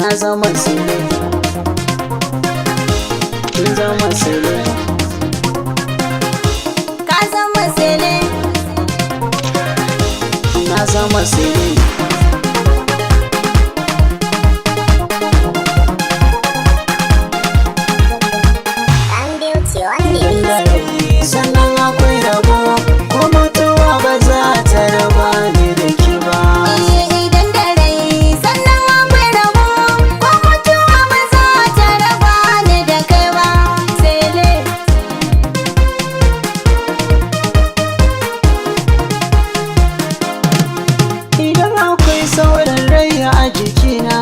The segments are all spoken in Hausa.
Na zama sele. Kin zama sele. Ka zama sele. Na zama sele. I'm beauty on the beat. Sannan akwai rabo, ko mutuwa ba za ta raba ni da ke ba. Idan da rai sannan akwai rabo, ko mutuwa ba za ta raba ni da kai ba. Sele. Idan akwai sauran rai a jikina,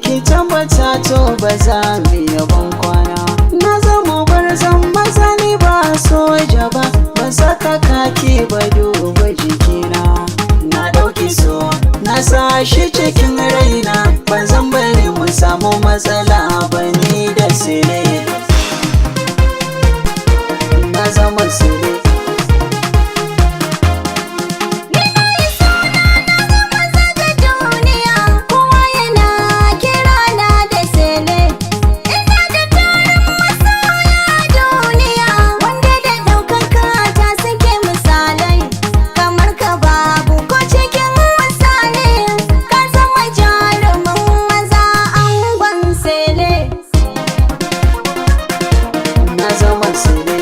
ki tabbata to ba za mu yabon kwana. Na zama gwarzon maza, ni ba soja ba, ban saka kaki ba, duba jikina. Na ɗauki so, na sa shi cikin raina, ban zan bari mu samu matsala ba ni da sire. Na zama sire. Ga duniya kowa yana kira na da sele. Ina da tarin masoya duniya, wanda da ɗaukaka ta suke misalai. Kamar ka babu ko cikin misali, ka zama jarumin maza, angon sele. Na zama sire.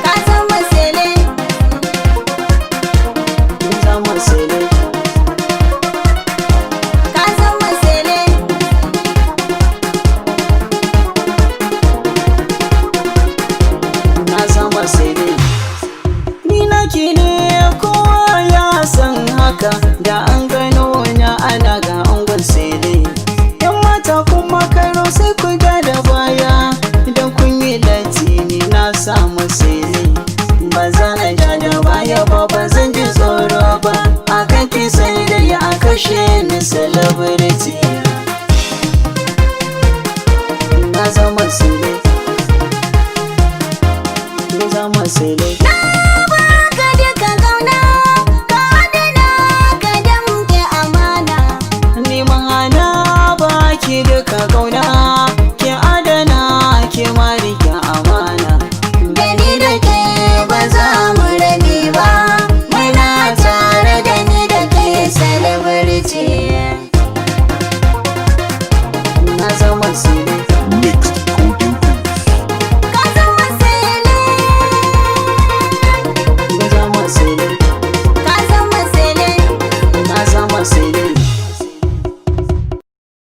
Ka zama sele. Kin zama sire. Ka zama sele. Na zama sele. Ni naki ne, kowa ya san haka, da an gano na ana ga angon sele. Yan mata kuma karo sai ku ja da baya, idan kun yi latti ni na samu sele. Ba za na ja da baya ba, ba zan ji tsoro ba, akan ki sai dai a kashe ni, celebrity. Na zama sele. Kin zama sele. Na